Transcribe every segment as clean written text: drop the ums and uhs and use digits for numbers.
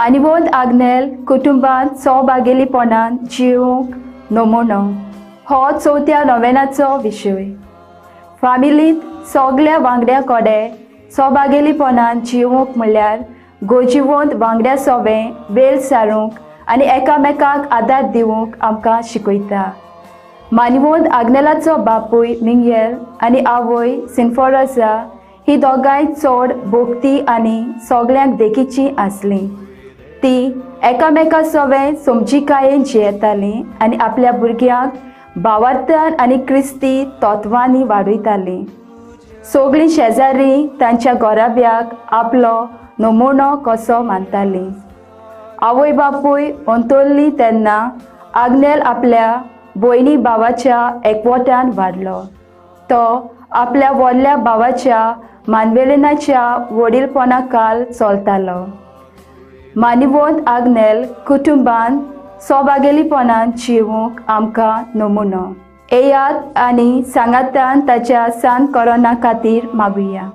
मानिवंत आग्नेल कुटुंबांत सौभागेलीपणान जिवंक नमुनो हो चवथ्या नोवेनाचो विशय. फामिलींत सगल्या वांगड्या कडेन सौभागेलीपणान जिवंक म्हणल्यार गोजिवंत वांगड्या सोबें वेळ सारूंक आनी एकामेकाक आदार दिवंक आमकां शिकयता. मानिवंत आग्नेलाचो बापूय मिंगेल आनी आवय सिन्फोरसा ही दोगांय चड भोक्ती आनी सगल्यांक देखीची आसली. ती एकामेका सोबें समजिकायेन जियेताली आनी आपल्या भुरग्यांक भावार्थान आनी क्रिस्ती तत्वांनी वाडयताली. सगळीं शेजारी तांच्या घराब्याक आपलो नमुनो कसो मानताली. आवय बापूय अंतरली तेन्ना आग्नेल आपल्या भयणी भावाच्या एकवटान वाडलो. तो आपल्या व्हडल्या भावाच्या मानवेलिनाच्या वडीलपणा काल चलतालो. मानिवंत आग्नेल कुटुंबान सौभागेलीपणान जिवंक आमकां नमुनो. येयात आनी सांगातान ताच्या सान कोरोना खातीर मागुया.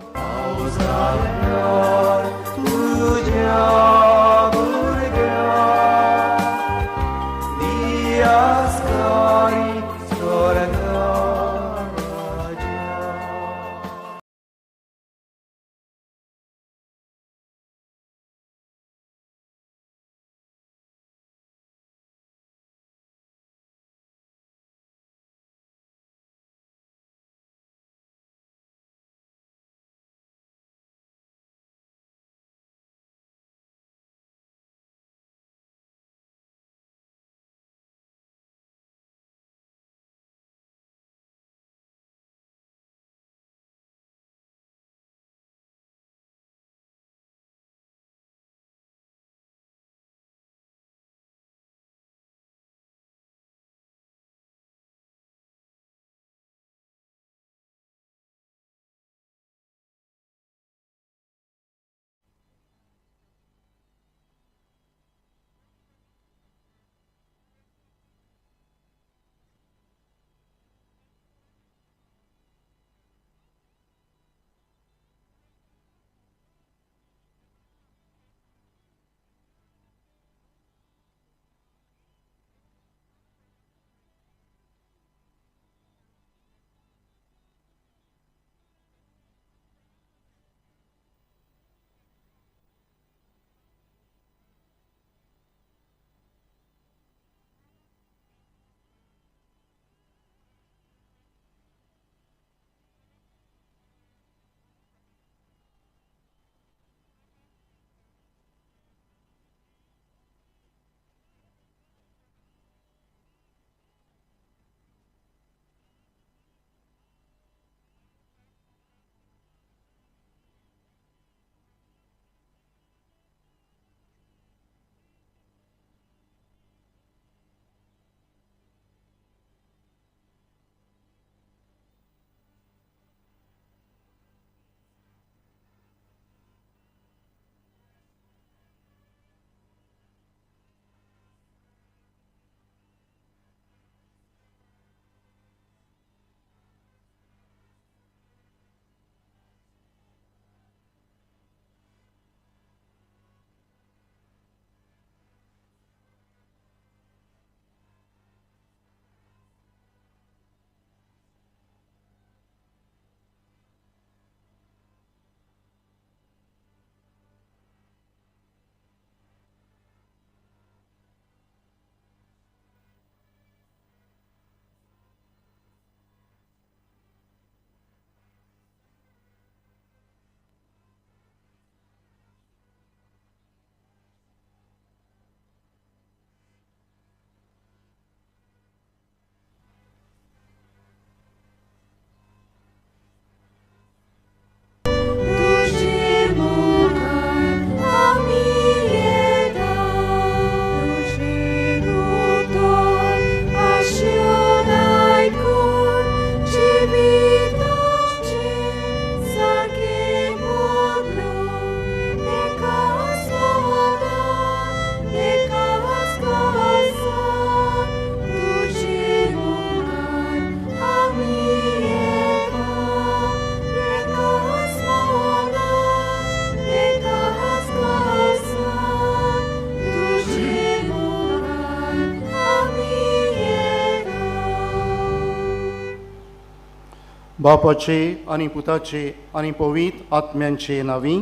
बापाचे आनी पुताचे आनी पवित्र आत्म्यांचे नांवी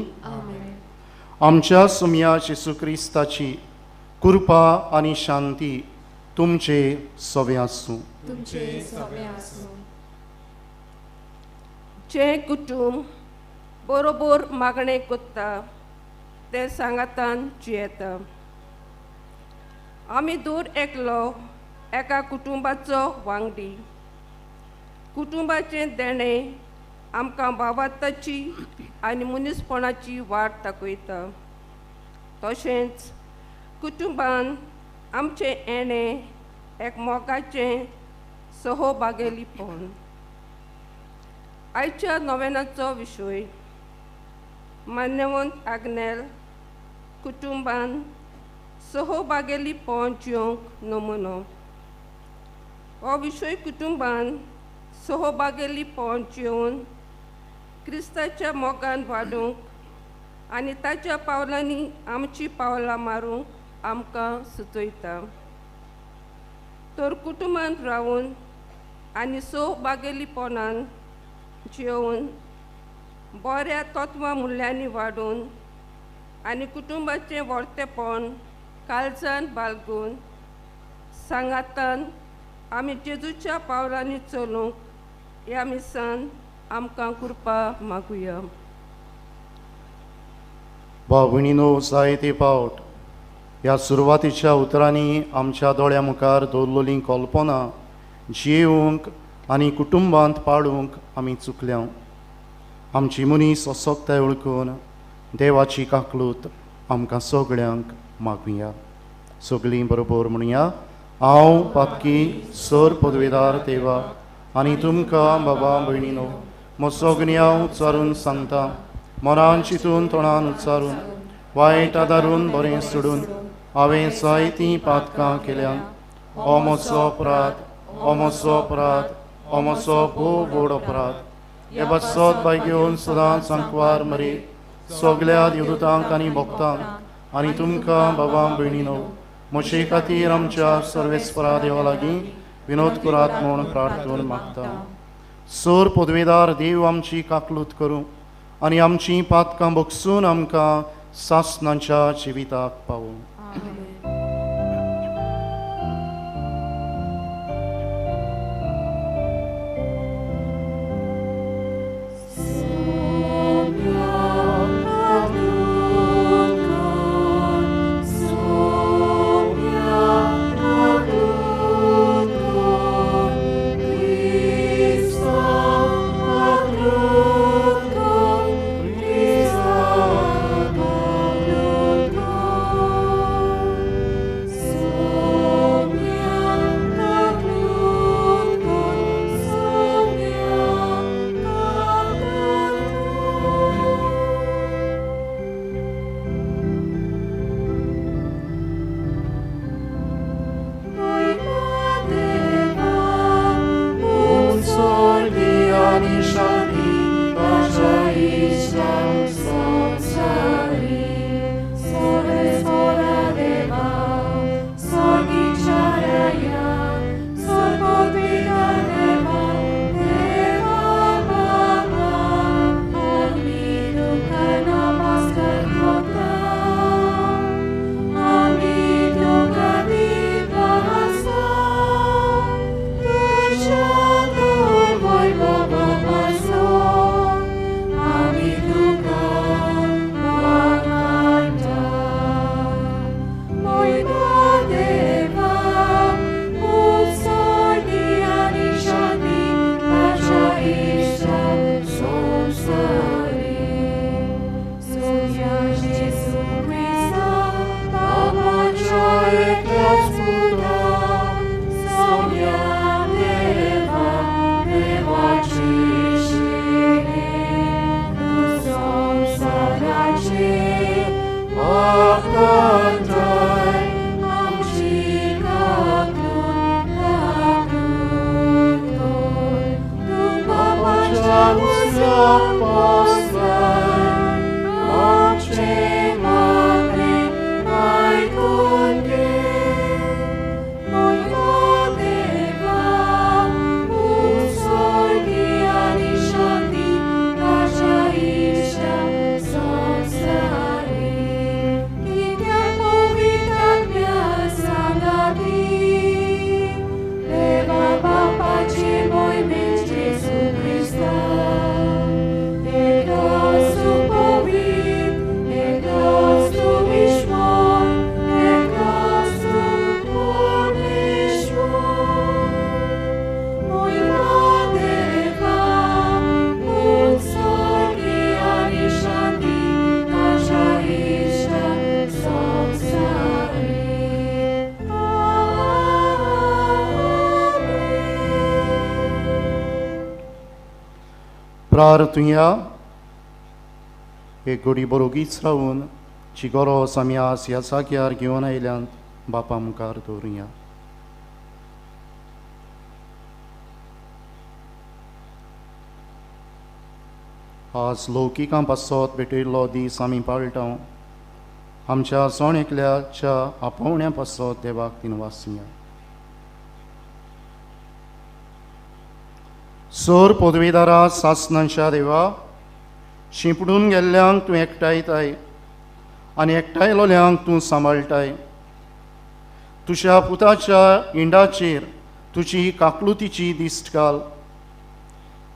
आमच्या सुमया जेजू क्रिस्ताची कृपा आनी शांती तुमचे सवे आसूं. तुमचे सवे आसूं. जें कुटुंब बरोबर मागणें कोत्ता तें सांगातान जियेता. आमी दूर एकलो एका कुटुंबाचो वांगडी. कुटुंबाचें देणें आमकां भावार्थाची आनी मनीसपणाची वाट दाखयता. तशेंच कुटुंबान आमचें येणें एक मोगाचें सहभागेलीपण. आयच्या नोवेनाचो विशय मान्यवंत आग्नेल कुटुंबान सहभागेलीपण जिवंक नमुनो. हो विशय कुटुंबान सहभागेलीपण जिवन क्रिस्ताच्या मोगान वाडूंक आनी ताच्या पावलांनी आमची पावलां मारूंक आमकां सुचयता. तर कुटुंबान रावून आनी सहभागेलीपणान जेवन बऱ्या तत्वां मुल्यांनी वाडून आनी कुटुंबाचें व्हडतेपण काळजान बाळगून सांगातान आमी जेजूच्या पावलांनी चलूंक ह्या मिसान आमकां कृपा मागुया. भाव भयणीनो, जायते फावट ह्या सुरवातीच्या उतरांनी आमच्या दोळ्या मुखार दवरलेली कल्पना जियेवंक आनी कुटुंबांत पाडूंक आमी चुकल्या. आमची मनीस असक्ताय वळखून देवाची काकलूत आमकां सगळ्यांक मागुया. सगळीं बरोबर म्हणया, हांव पातकी सर पदवेदार देवा आनी तुमकां बाबा भयणीनो म्हजो गुन्यांव उच्चारून सांगता, मनान चिंतून तोंडान उच्चारून वायट आदारून बरें सोडून हांवें जायतीं पातकां केल्यात. हो म्हजो अपराध, हो म्हजो अपराध, हो म्हजो भोव व्हड अपराध. हे बसत बाय घेवन सदांच आंकवार मरे सगल्या देवदूतांक आनी भक्तांक आनी तुमकां बाबा भयणीनो म्हजे खातीर आमच्या सर्वेस्परा देवा लागीं विनोद करात म्हूण प्रार्थना मागता. सोर पदवेदार देव आमची काकलूत करूं आनी आमची पातकां बगसून आमकां सासणाच्या जिविताक पावूं. प्रार्थुया. एक घडी बरोगीच रावून जी गरज आमी आज ह्या जाग्यार घेवन आयल्यान बापा मुखार दवरुया. आज लौकिकां पासत भेटयल्लो दीस आमी पाळटा. आमच्या जण एकल्याच्या आपोवण्या पासत देवाक दिनवासुया. सोर पदवीदारा सासनांच्या देवा, शिंपडून गेल्ल्यांक तूं एकठांयताय आनी एकठांयलोल्यांक तूं सांबाळटाय. तुज्या पुताच्या इंडाचेर तुजी काकलुतीची दिश्ट घाल.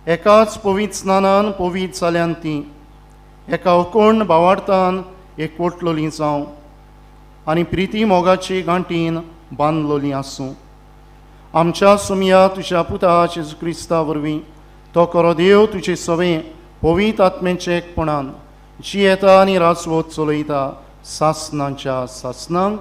एकाच पवित्र स्नानान पवित्र जाल्यान ती एका अकोण भावार्थान एकवटलोली जावं आनी प्रिती मोगाची गांठीन बांदलोली आसूं. आमच्या सुमया तुज्या पुता जेजू क्रिस्ता वरवीं तो खरो देव तुजे सवे पवित्र आत्म्याचे एकपणान जियेता आनी राजवत चलयता सासनांच्या सासनांक.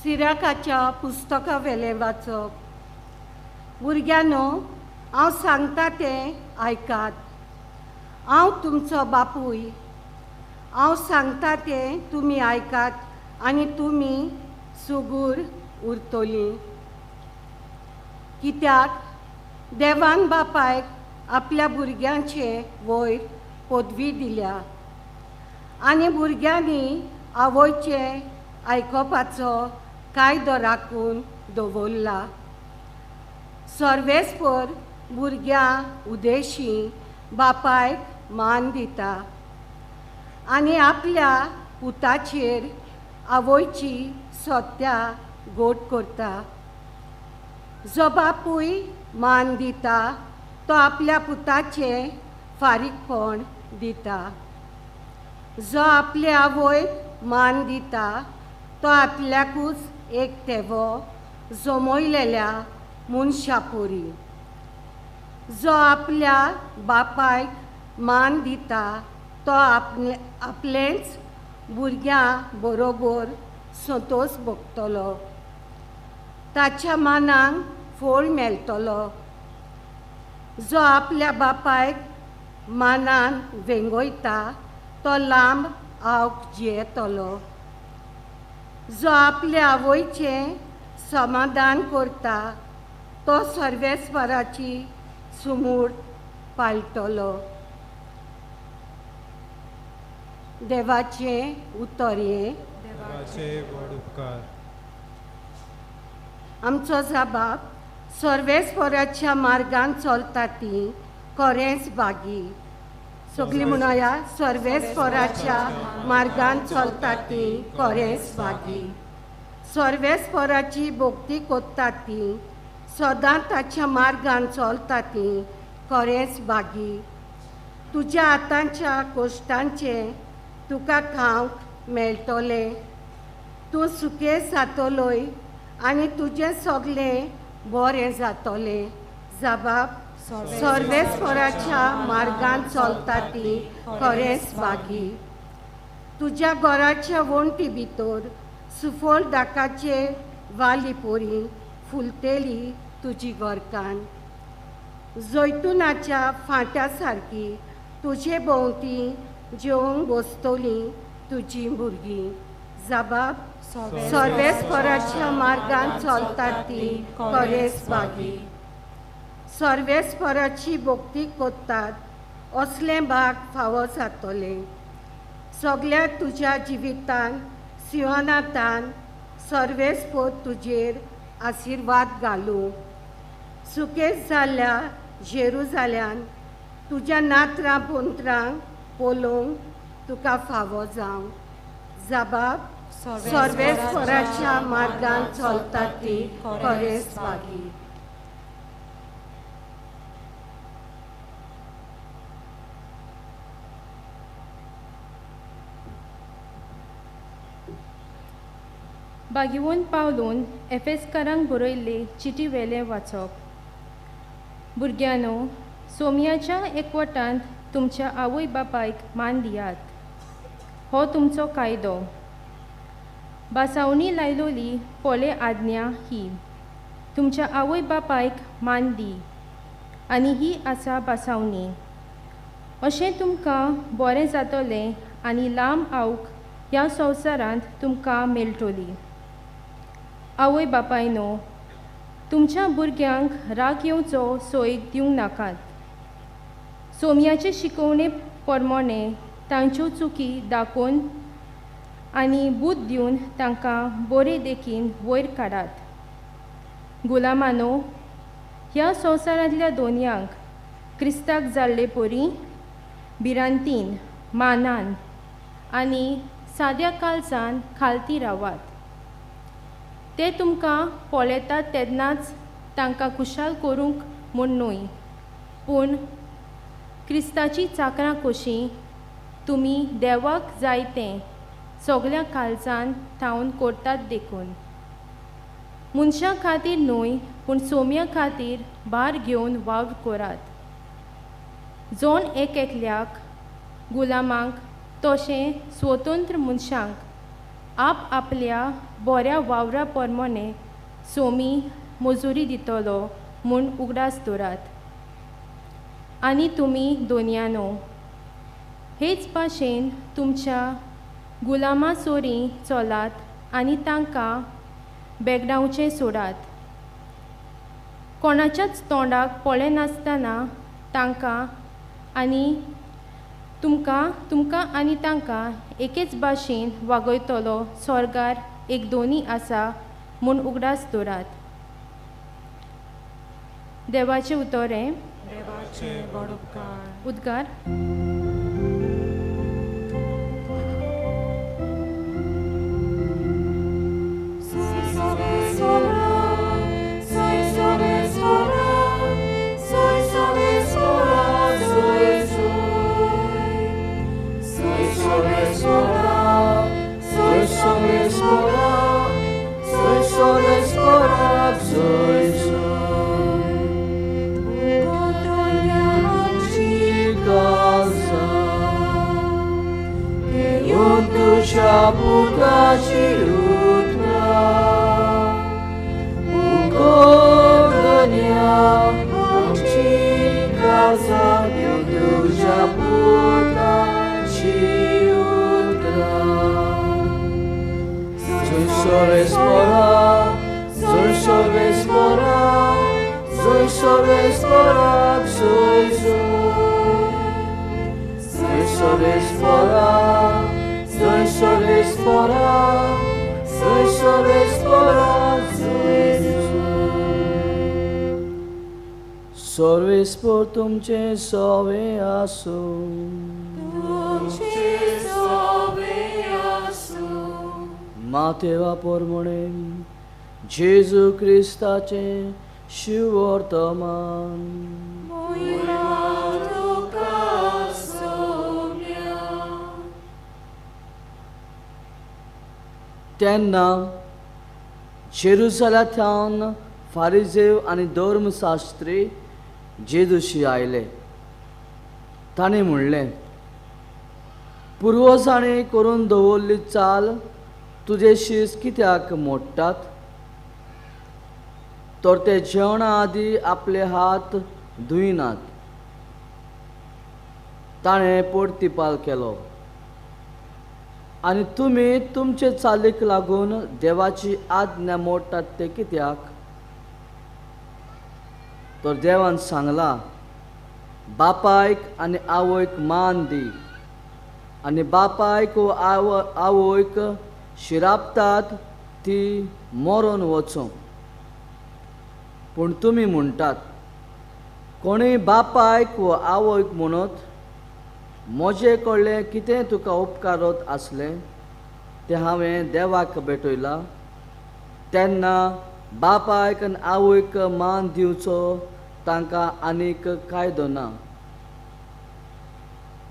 सिराकाच्या पुस्तका वेलें वाचप. भुरग्यांनो, हांव सांगता तें आयकात. हांव तुमचो बापूय. हांव सांगता तें तुमी आयकात आनी तुमी सुगूर उरतलीं. कित्याक देवान बापायक आपल्या भुरग्यांचे वयर पदवी दिल्या आनी भुरग्यांनी आवयचे आयकोपाचो कायदो राखून दवरला. सर्वेस्पर भुरग्यां उदेशी बापायक मान दिता आनी आपल्या पुताचेर आवयची सत्या गोट करता. जो बापूय मान दिता तो आपल्या पुताचें फारीकपण दिता. जो आपले आवयक मान दिता तो आपल्याकूच एक तेवो जमयलेल्या मनशापोरी. जो आपल्या बापायक मान दिता तो आपले आपलेंच भुरग्यां बरोबर संतोश भोगतलो. ताच्या मानाक फळ मेळटलो. जो आपल्या बापायक मानान वेंगयता तो लांब आवक जियेतलो. जो आपल्या आवयचें समाधान करता तो सर्वेस्पराची सुमूर पाळटलो. देवाचें उतर हें. देवाचे व्हड उपकार. आमचो जबाब सर्वेस्पराच्या मार्गान चलता ती खरेंच भागी. सगळीं म्हणया, सर्वेस्पराच्या मार्गान चलता ती खरेंच भागी. सर्वेस्पराची भक्ती करता ती सदां ताच्या मार्गान चलता ती खरेंच भागी. तुज्या हातांच्या कोश्टांचें तुका खावंक मेळटलें. तूं सुकें जातलोय आनी तुजें सगळें बरें जातलें. जबाब सर्वेस्पराच्या मार्गान चलता ती खरेंच भागी. तुज्या घराच्या वण्टी भितर सुफळ दाकाचे वाली पोरी फुलतेली तुजी घरकान्न. जैतुनाच्या फांट्या सारकी तुजे भोंवती जेवंक बसतली तुजी भुरगीं. जबाब सर्वेस्पराच्या मार्गान चलता ती खरेंच भागी. सर्वेस्पराची भक्ती करतात असलें भाग फावो जातलें. सगळ्या तुज्या जिवितान सिंहानातान सर्वेस्पर तुजेर आशिर्वाद घालूं. सुकेस जाल्ल्या जेरुजाल्यान तुज्या नात्रां पोंत्रांक पळोवंक तुका फावो जावं. जबाब सर्वेस्पराच्या मार्गान चलता ती खरेंच भागी. बागिवून पावलून एफेसकारांक बरयल्ले चिटी वेलें वाचप. भुरग्यांनो, सोमयाच्या एकवटांत तुमच्या आवय बापायक मान दियात. हो तुमचो कायदो. बासावणी लायलोली पोले आज्ञा ही, तुमच्या आवय बापायक मान दी, आनी ही आसा बासावणी. अशें तुमकां बरें जातलें आनी लांब आवक ह्या संवसारांत तुमकां मेळटली. आवय बापायनो, तुमच्या भुरग्यांक राग येवचो सोयीक दिवंक नाकात. सोम्याचे शिकोवणे प्रमाणे तांच्यो चुकी दाखोवन आनी बूद दिवन तांकां बरे देखीन वयर काडात. गुलामानो, ह्या संवसारांतल्या दोनयांक क्रिस्ताक जाल्ले परी भिरांतीन, मानान आनी साद्या काळजान खालती रावात. ते तुमकां पळयतात तेन्नाच तांकां खुशाल करूंक म्हूण न्हय, पूण क्रिस्ताची चाकरां कशीं तुमी देवाक जाय तें सगळ्या काळजान थावन करतात देखून. मनशां खातीर न्हय, पूण सोम्या खातीर भार घेवन वावर करात. जोन एक एकल्याक गुलामांक तशें स्वतंत्र मनशांक आप आपल्या बऱ्या वावरा प्रमाणे सोमी मजुरी दितलो म्हूण उगडास दवरात. आनी तुमी दोनयानो, हेच भाशेन तुमच्या गुलामा सोरी चलात आनी तांकां बेगडावचें सोडात. कोणाच्याच तोंडाक पळयनासतना तांकां आनी तुमकां तुमकां आनी तांकां एकेच भाशेन वागयतलो स्वर्गार एक दोनी आसा म्हूण उगडास दवरात. देवाचें उतर हें. देवाचे व्हड उपकार. उद्गार. सर्वेस्पर तुमचे सवे आसूं. तुमचे सवे आसूं. मातेवा प्रमाणे जेजू क्रिस्ताचें शिवर्तमान. मोहिमा तुका सोम्या. तेन्ना जेरुसलेमांतल्यान फारिजेव आनी धर्मशास्त्री जेजूशी आयले. ताणें म्हणलें, पुर्वजांनी करून दवरली चाल तुजे शीस कित्याक मोडटात? तर ते जेवणा आदी आपले हात धुयनात. ताणें प्रतिपाल केलो, आनी तुमी तुमचे चालीक लागून देवाची आज्ञा मोडटात ते कित्याक? तर देवान सांगला, बापायक आनी आवयक मान दी, आनी बापायक वो आवयक शिरापतात ती मरोन वचूं. पूण तुमी म्हणटात, कोणूय बापायक वो आवयक म्हणत म्हजे कडलें कितें तुका उपकारत आसलें तें हांवें देवाक भेटयलां, तेन्ना बापायक आनी आवयक मान दिवचो तांकां आनीक कायदो ना.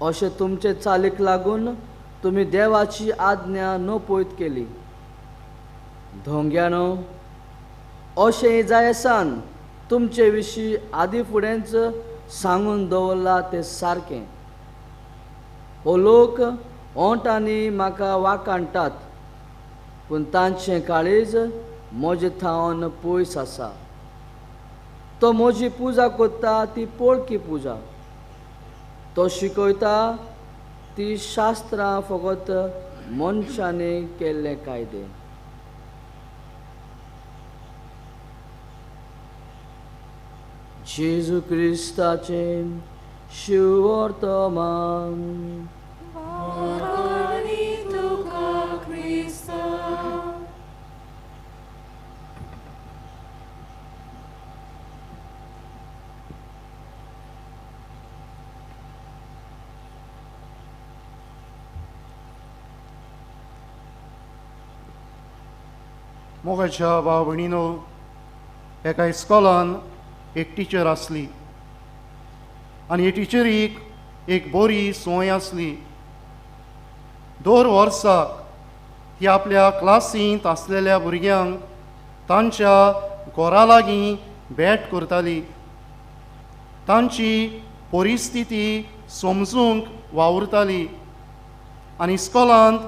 अशें तुमचे चालीक लागून तुमी देवाची आज्ञा नपयत केली. धोंग्यानो, अशें जाय आसान तुमचे विशीं आदी फुडेंच सांगून दवरलां तें सारकें. हो लोक ओंठांनी म्हाका वाखाणटात, पूण तांचें काळीज म्हजे थावन पयस आसा. तो म्हजी पुजा करता ती पोळकी पुजा, तो शिकयता ती शास्त्रां फकत मनशांनी केल्ले कायदे. जेजू क्रिस्ताचें शिवर्तमान. मोगाच्या भाव भयणीनो, एका इस्कॉलान एक टिचर आसली आनी हे टिचरीक एक बरी संवय आसली. दर वर्साक ती आपल्या क्लासींत आसलेल्या भुरग्यांक तांच्या घरा लागीं भेट करताली, तांची परिस्थिती समजूंक वावुरताली आनी इस्कॉलांत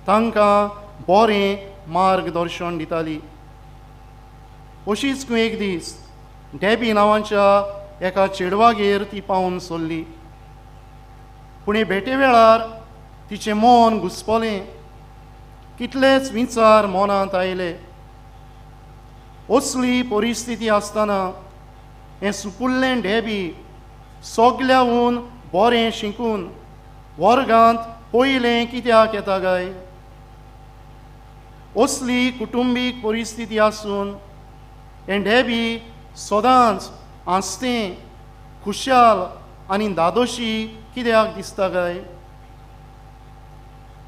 तांकां बरें मार्गदर्शन दिताली. अशीच एक दीस डेबी नांवाच्या एका चेडवागेर ती पावून सोडली. पूण हे भेटे वेळार तिचें मन घुसपलें, कितलेच विचार मनांत आयले. असली परिस्थिती आसतना हें सुपुल्लें डेबी सगल्याहून बरें शिकून वर्गांत पयलें कित्याक येता काय? असली कुटुंबीक परिस्थिती आसून हें डेबी सदांच हांसतें, खुशाल आनी दादोशी कित्याक दिसता काय?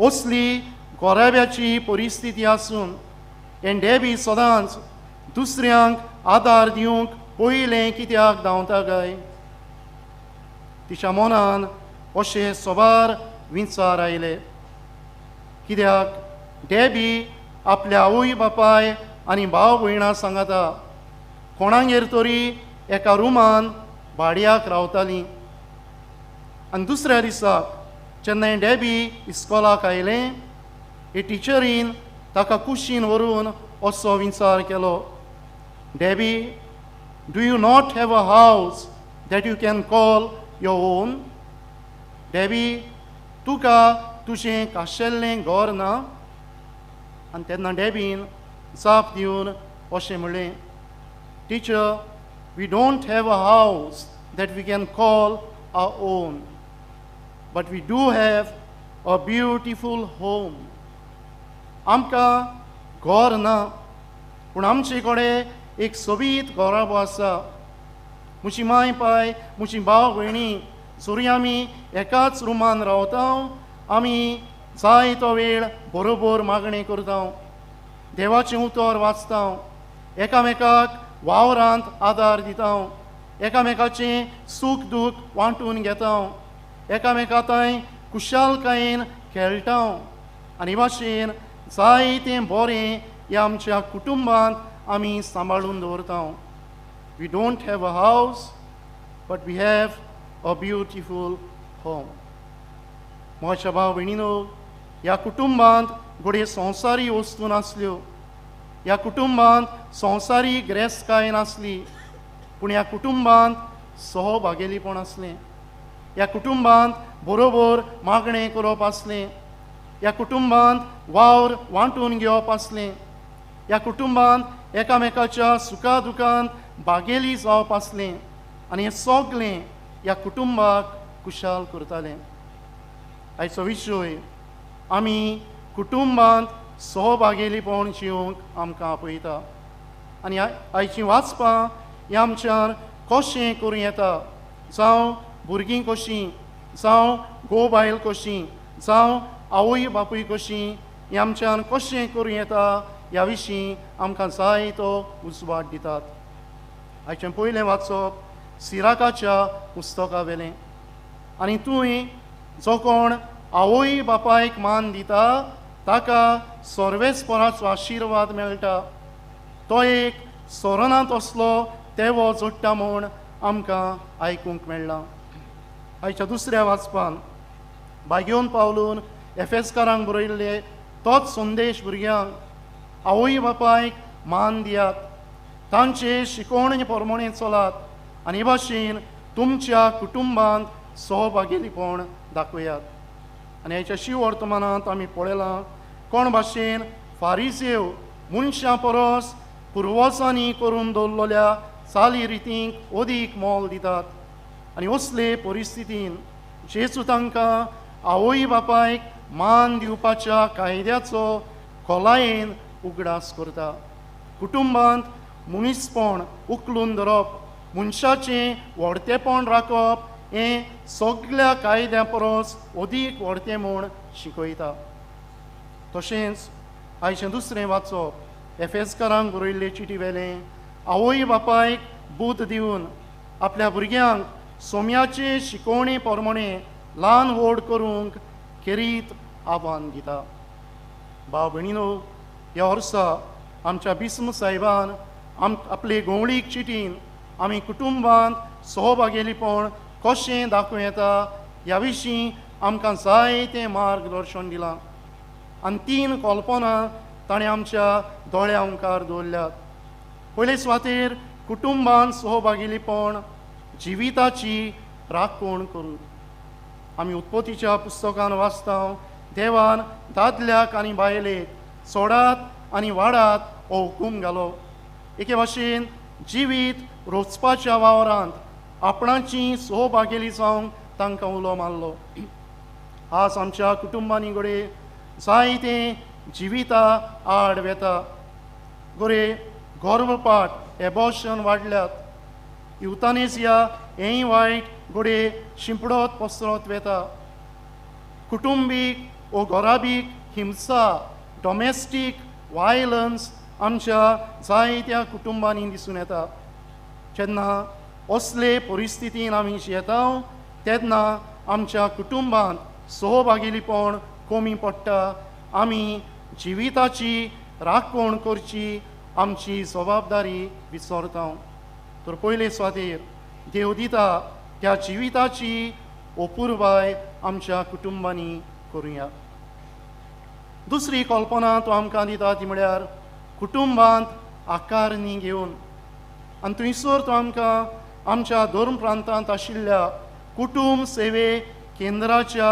असली गोराब्याची परिस्थिती आसून हें डेबी सदांच दुसऱ्यांक आदार दिवंक पयलें कित्याक धांवता काय? तिच्या मनान अशे सोबार विचार आयले. कित्याक डेबी आपल्या आवय बापाय आनी भाव भयणां सांगाता कोणागेर तरी एका रुमान भाडयाक रावतालीं. आनी दुसऱ्या दिसाक जेन्ना डेबी इस्कॉलाक आयलें, हे टिचरीन ताका कुशीन व्हरून असो विचार केलो, Debbie, do you not have a house that you can call your own? Debbie, तुका तुजें काशेल्लें घर ना? आनी तेन्ना डेबीन जाप दिवन अशें म्हणलें, teacher, we don't have a house that we can call our own, but we do have a beautiful home. आमकां घर ना, पूण आमचे कडेन एक सोबीत घराबो आसा. म्हजी माय पाय, म्हजी भाव भयणी जरी आमी एकाच रुमान रावता, आमी जाय तो वेळ बरोबर मागणें करता, देवाचें उतर वाचता, एकामेकाक वावरांत आदार दिता, एकामेकाचें सूख दूख वांटून घेता, एकामेका थंय खुशालकायेन खेळटा आनी भाशेन जायतें बरें ह्या आमच्या कुटुंबांत आमी सांबाळून दवरता. We don't have a house, but we have a beautiful home. म्हज्या भाव भयणीनो, ह्या कुटुंबांत घडये संवसारी वस्तू नासल्यो, ह्या कुटुंबांत संवसारी गिरेस्तकाय नासली, पूण ह्या कुटुंबांत सहभागेलीपण आसलें. ह्या कुटुंबांत बरोबर मागणें करप आसलें, ह्या कुटुंबांत वावर वांटून घेवप आसलें, ह्या कुटुंबांत एकामेकाच्या सुखा दुखांत भागेली जावप आसलें आनी हें सगळें ह्या कुटुंबाक खुशाल करतालें. आयचो विशय, आमी कुटुंबांत सहभागेलीपण जिवंक आमकां आपयता आनी आयचीं वाचपां ह्या आमच्यान कशें करूं येता, जावं भुरगीं कशीं, जावं घोव बायल कशीं, जावं आवय बापूय कशीं, हें आमच्यान कशें करूं येता ह्या विशीं आमकां जाय तो उजवाड दितात. आयचें पयलें वाचप सिराकाच्या पुस्तका वेलें. आनी तूं जो कोण आवय बापायक मान दिता ताका सर्वेस्पराचो आशिर्वाद मेळटा. तो एक सोरनांत असलो तेवो जोडटा म्हूण आमकां आयकूंक मेळ्ळां. आयच्या दुसऱ्या वाचपान बागेवन पावलून एफेसकारांक बरयल्ले तोच संदेश भुरग्यांक आवय बापायक मान दियात, तांचे शिकोवणे प्रमाणे चलात आनी हे भाशेन तुमच्या कुटुंबांत सहभागीपण दाखयात. आनी हेच्या शिवर्तमानांत आमी पळयलां कोण भाशेन फारिसेव मनशां परस पुर्वजांनी करून दवरलेल्या चाली रितींक अदीक मोल दितात. आनी असले परिस्थितीन जेजू तांकां आवय बापायक मान दिवपाच्या कायद्याचो खोलायेन उगडास करता. कुटुंबांत मनीसपण उखलून धरप, मनशाचें व्हडतेपण राखप हें सगळ्या कायद्या परस अदीक व्हडतें म्हूण शिकयता. तशेंच आयचें दुसरें वाचप एफेसकारांक बरयल्ले चिटी वेलें आवय बापायक बूद दिवन आपल्या भुरग्यांक सोम्याचे शिकोवणे प्रमाणे ल्हान व्हड करूंक खेरीत आव्हान दिता. भाव भयणीनो, ह्या वर्सा आमच्या बिस्म साहेबान आपले गोंवळीक चिटीन आमी कुटुंबांत सहभागेलीपण कशें दाखोवं येता ह्या विशीं आमकां जायतें मार्गदर्शन दिलां आनी 3 कल्पना ताणें आमच्या दोळ्या मुखार दवरल्यात. पयले सुवातेर कुटुंबांत सहभागीपण जिविताची राखण करूं. आमी उत्पत्तीच्या पुस्तकान वाचता, देवान दादल्याक आनी बायलेक सोडात आनी वाडात हो हुकूम घालो. एके भाशेन जिवीत रोचपाच्या वावरांत आपणाची सहभागेली जावंक तांकां उलो मारलो. आज आमच्या कुटुंबांनी घडये जायते जिविता आड वेता, गोरे गर्भपात एबॉर्शन वाडल्यात, युथानेसिया हेंय वायट घडये शिंपडत पसरत वेता, कुटुंबीक ओ घराबीक हिंसा डॉमेस्टीक वायलन्स आमच्या जायत्या कुटुंबांनी दिसून येता. जेन्ना असले परिस्थितीन आमी जियेता तेन्ना आमच्या कुटुंबांत सहभागीपण कमी पडटा. आमी जिविताची राखण करची आमची जबाबदारी विसरता. तर पयले सुवातेर देव दिता त्या जिविताची अपुरबाय आमच्या कुटुंबांनी करुया. दुसरी कल्पना तो आमकां दिता ती म्हळ्यार कुटुंबांत आकारणी घेवन. आनी थंयसर तो आमकां आमच्या धर्म प्रांतांत आशिल्ल्या कुटुंब सेवे केंद्राच्या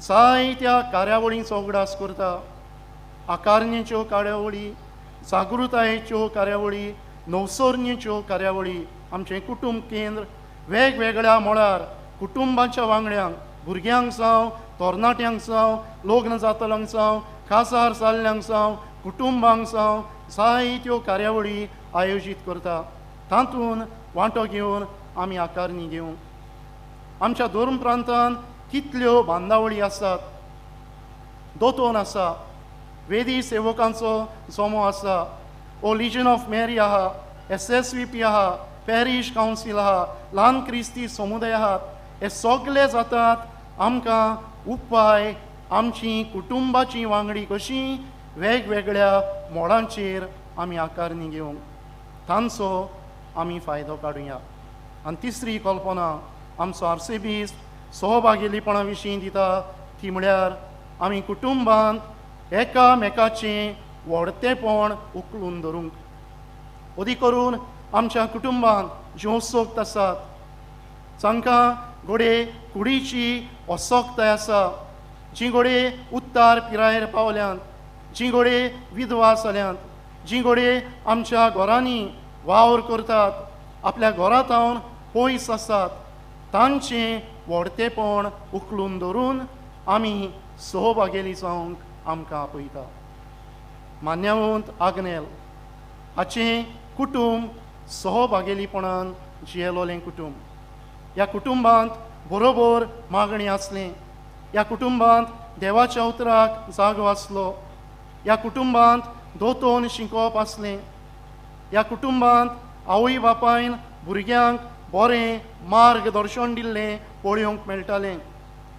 जायत्या कार्यावळींचो उगडास करता. आकारणेच्यो कार्यावळी, जागृतायेच्यो कार्यावळी, नवसरणेच्यो कार्यावळी. आमचें कुटुंब केंद्र वेगवेगळ्या मळार कुटुंबाच्या वांगड्यांक, भुरग्यांक जावं, तरणाट्यांक जावं, लग्न जातल्यांक जावं, काजार जाल्ल्यांक जावं, कुटुंबांक जावं जायत्यो कार्यावळी आयोजीत करता. तातूंत वांटो घेवन आमी आकारणी घेवंक. आमच्या धर्म प्रांतान कितल्यो बांदावळी आसात, दोतोन आसा, वेदी सेवकांचो जमो आसा, ओ लिजन ऑफ मेरी आहा, SSVP आहा, पॅरीश कावन्सील आहा, ल्हान क्रिस्ती समुदाय आहात. हे सगळे जातात आमकां उपाय आमची कुटुंबाची वांगडी कशी वेगवेगळ्या मोडांचेर आमी आकारणी घेवंक तांचो आमी फायदो काडुया. आनी तिसरी कल्पना आमचो आर्सेबीस सहभागीपणा विशीं दिता ती म्हळ्यार आमी कुटुंबांत एकामेकाचें व्हडतेपण उखलून धरूंक. अदीक करून आमच्या कुटुंबांत ज्यो असक्त आसात, जांकां घडये कुडीची असक्ताय आसा, जीं घडये उत्तर पिरायेर पावल्यांत, जीं घडये विधवा जाल्यांत, जीं घडये आमच्या घरांनी वावर करतात, आपल्या घरांत पयस आसात, तांचें व्हडतेपण उखलून धरून आमी सहभागेली जावंक आमकां आपयता. मान्यवंत आग्नेल हाचें कुटुंब सहभागेलीपणान जियेलोलें कुटुंब. ह्या कुटुंबांत बरोबर मागणी आसलें, ह्या कुटुंबांत देवाच्या उतराक जागो आसलो, ह्या कुटुंबांत दोतोन शिकोवप आसलें, ह्या कुटुंबांत आवय बापायन भुरग्यांक बरें मार्गदर्शन दिल्लें पळोवंक मेळटालें.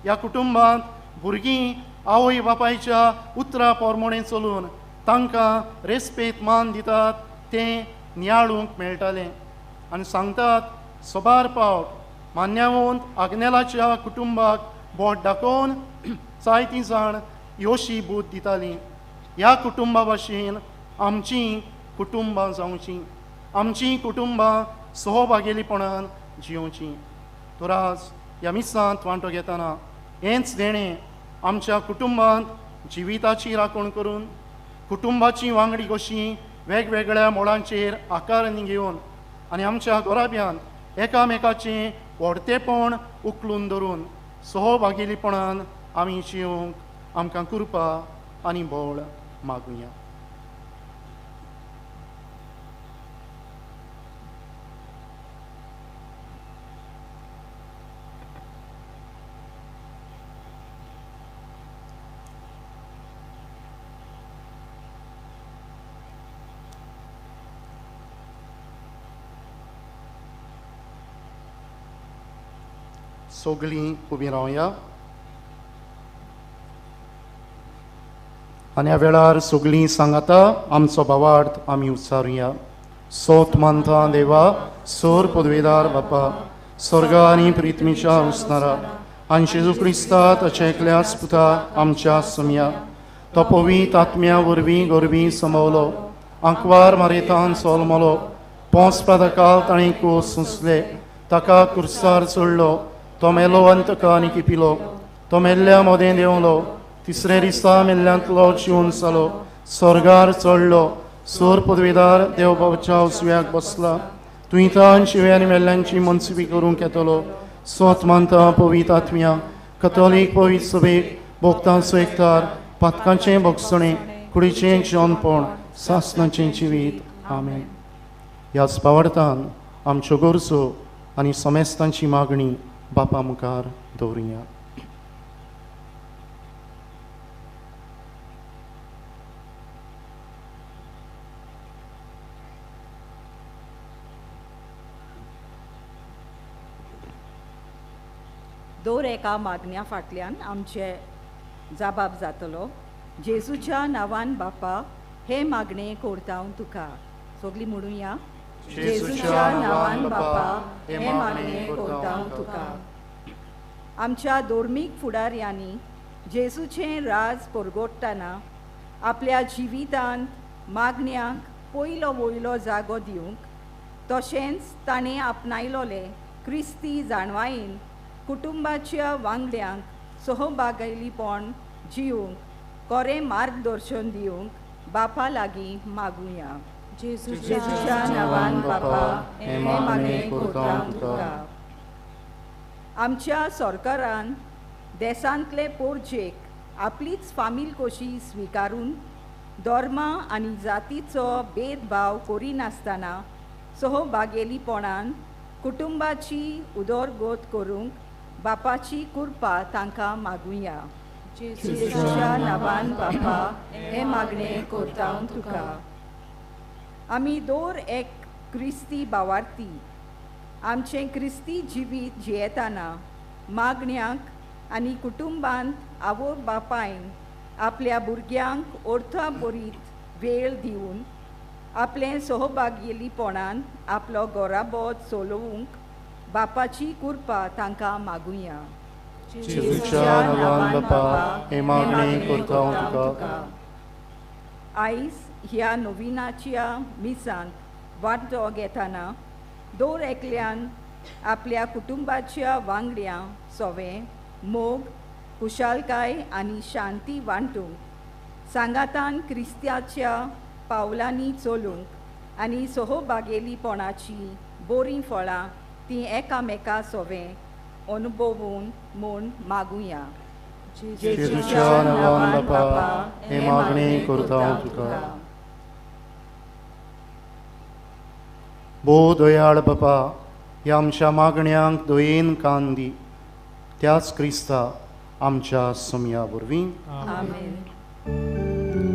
ह्या कुटुंबांत भुरगीं आवय बापायच्या उतरा प्रमाणे चलून तांकां रेस्पेद मान दितात तें नियाळूंक मेळटालें. आनी सांगतात सबार पावट मान्यवंत आग्नेलाच्या कुटुंबाक बोट दाखोवन जायतीं जाण योशी बूद दितालीं. ह्या कुटुंबा भाशेन आमचीं कुटुंबां जावचीं, आमचीं कुटुंबां सहभागेलीपणान जियोवचीं। तर आज ह्या मिसांत वांटो घेतना हेंच देणें आमच्या कुटुंबांत जिविताची राखण करून कुटुंबाची वांगडी कशी वेगवेगळ्या मोडांचेर आकार घेवन आनी आमच्या घराब्यांत एकामेकाचें व्हडतेपण उखलून धरून सहभागेलीपणान आमी जिवंक आमकां कृपा आनी बळ मागुया। सगळीं उबीं रावया आनी ह्या वेळार सगळीं सांगाता आमचो भावार्थ आमी उच्चारुया। सोत मानता देवा, सोर पदवेदार बापा, स्वर्ग आनी प्रिथ्मीच्या उसनारा आनी जेजू क्रिस्ता ताच्या एकल्याच पुता आमच्या सुमया, तो पवित्र आत्म्या वरवीं गोरवीं समवलो, आंकवार मारेतान सोलमलो, पोंस प्रादकाल ताणें कोस सोंसले, ताका कुर्सार चडलो, तो मेलो आनी ताका आनी किपिलो, तो मेल्ल्या मदें देंवलो, तिसरे दिसा मेल्ल्यांतलो जिवन जालो, स्वर्गार चडलो, सोर पदवेदार देव बाबाच्या उजव्याक बसला, तुंयतान शिवे आनी मेल्ल्यांची मनसुबी करूंक येतलो। स्वत मानता पवित्र आत्म्या, कथोलीक पवित्र सभेक, भोक्तांचो एकतार, पातकांचें भोगसणें, कुडीचें जिवनपण, सासनाचें जिवीत। आमेन। ह्याच पावडतान आमच्यो गरजो आनी समेस्तांची मागणी बापा मुखार दवरुया। दर एका मागण्या फाटल्यान आमचे जाबाब जातलो। जेजूच्या नांवान बापा हे मागणे करता तुका। सगळीं म्हणुया, जेजूच्या नांवान बापा हे मागणे करता तुका। आमच्या धर्मीक फुडाऱ्यांनी जेजूचें राज परगोडटना आपल्या जिवितांत मागण्यांक पयलो वयलो जागो दिवंक, तशेंच ताणें आपणायलोले क्रिस्ती जाणवायेन कुटुंबाच्या वांगड्यांक सहभागीपण जिवंक कोरें मार्गदर्शन दिवंक बापा लागीं मागुया। जेजूच्या नांवान बापा हे मागणे करता तुका। आमच्या सरकारान देशांतले पोरजेक आपलीच फामील कशी स्विकारून धर्मा आनी जातीचो भेदभाव करिनासतना सहभागेलीपणान कुटुंबाची उदरगत करूंक बापाची कृपा तांकां मागुया। जेजूच्या नांवान बापा हे मागणे करता तुका। आमी दर एक क्रिस्ती भावार्थी आमचें क्रिस्ती जिवीत जियेतना मागण्यांक आनी कुटुंबांत आवय बापायन आपल्या भुरग्यांक अर्थाभरीत वेळ दिवन आपलें सहभागीपणान आपलो घराबो चलोवंक बापाची कृपा तांकां मागुया। जेजूच्या नांवान बापा हे मागणे करता तुका। आयज ह्या नविनाच्या मिसांत वांटो घेतना दर एकल्यान आपल्या कुटुंबाच्या वांगड्यां सोवें मोग, खुशालकाय आनी शांती वांटूंक सांगातान क्रिस्त्याच्या पावलांनी चलूंक आनी सहभागेलीपणाची बरीं फळां तीं एकामेका सोवें अनुभवून म्हूण मागुया। जेजूच्या नांवान बापा हे मागणे करता तुका। भोव दयाळ बापा, ह्या आमच्या मागण्यांक दयेन कान दी, त्याच क्रिस्ता आमच्या सोमया वरवीं। आमेन। Amen.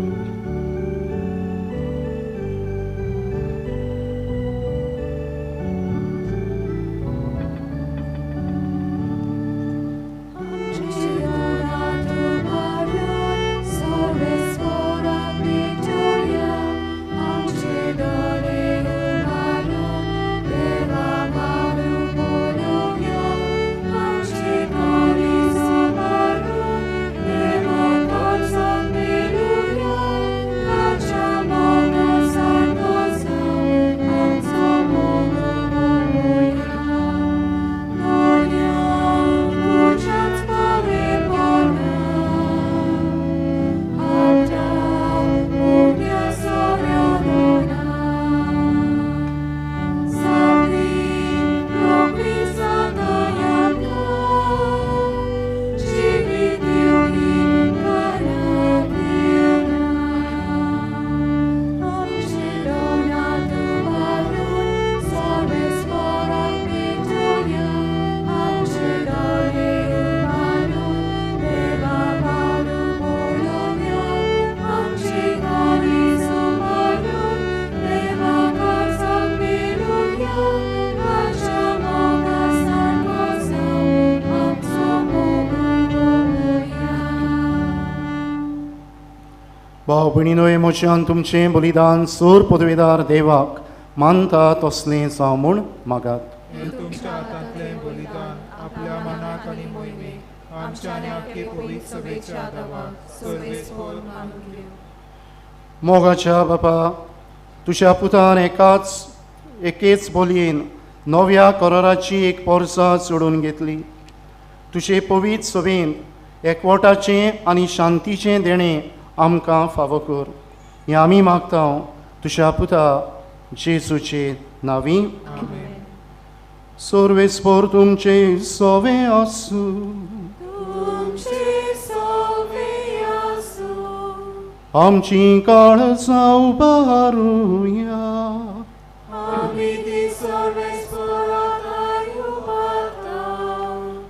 भाव भयणीनोय म्हज्यान तुमचें बलिदान सोर पदवेदार देवाक मानता तसलें जावं म्हूण मागात. तुमच्या हातांतलें बलिदान आपल्या मनाक आनी मोहिमेक आमच्या आनी आख्खे पवित्र सभेच्या देवाक सर्वेस्पोर मानून घेवं. मोगाच्या बापा, तुज्या पुतान एकेच बोलयेन नव्या कराराची एक पोरसां चडून घेतली. तुजे पवित्र सभेंत एकवटाचें आनी शांतीचें देणें आमकां फावो कर, हें आमी मागता तुज्या पुता जेजूचे नांवी. सर्वेस्पोर तुमचे सोवे आसूं. आमची काळजां उबारुया.